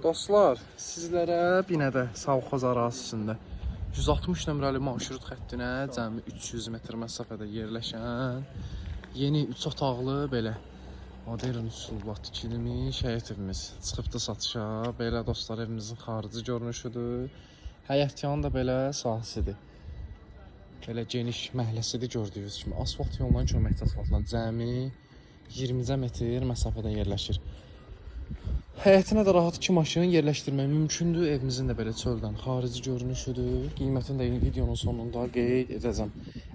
Dostlar, sizlərə Binədə Savxoz ərazisində 160 nömrəli marşrut xəttinə cəmi 300 metr məsafədə yerləşən yeni 3 otaqlı belə modern üsulla tikilmiş həyət evimiz çıxıbdı satışa. Belə dostlar, evimizin xarici görünüşüdür. Həyət yanı da belə sahəsidir. Belə geniş məhəlləsidir gördüyünüz kimi. Asfalt yolundan köməkçi asfaltla cəmi 20 metr məsafədə yerləşir. Həyətinə də rahat iki maşın yerləşdirmək mümkündür. Evimizin də belə çöldən xarici görünüşüdür. Qiymətini də videonun sonunda qeyd edəcəm.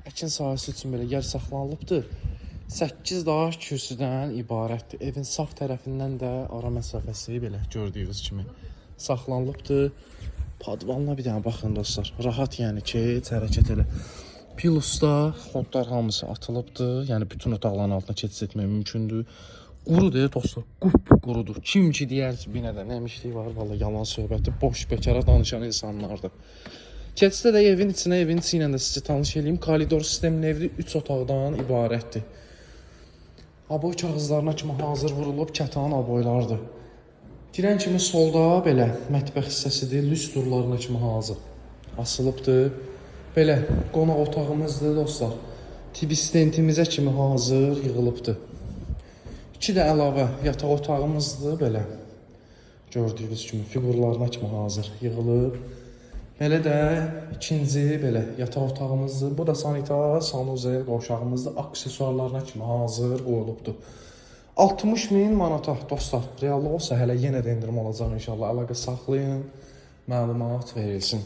Əkin sahəsi üçün belə yer saxlanılıbdır. 8 daş kürsüdən ibarətdir. Evin sağ tərəfindən də ara məsafəsi belə gördüyünüz kimi saxlanılıbdır. Padvalına bir dənə baxın dostlar. Rahat yəni ki, heç hərəkət elə. Pilusda xodlar hamısı atılıbdır. Yəni bütün otaqların altına keçid etmək mümkündür. Qurudur dostlar, qup-qurudur. Kim ki deyər ki, binədə nəmişlik var, vallahi yalan söhbətdir, boş bekara danışan insanlardır. Keçsə də evin içinə, evin içi ilə də sizi tanış eləyim. Koridor sistemli evdir, 3 otaqdan ibarətdir. Aboy kağızlarına kimi hazır vurulub kətan aboylardır. Girən kimi solda belə mətbəx hissəsidir, lüstrlarına kimi hazır asılıbdır. Belə qonaq otağımızdır dostlar. TV stendimizə kimi hazır yığılıbdır. İki də əlavə yataq otağımızdır belə. Gördüyünüz kimi fiqurlarına kimi hazır yığılıb. Belə də ikinci belə yataq otağımızdır. Bu da sanitar, sanuzel qovşağımızdır. Aksesuarlarına kimi hazır qoyulubdur. 60 min manata dostlar. Reallıq olsa hələ yenə də endirim olacaq inşallah. Əlaqə saxlayın, məlumat verilsin.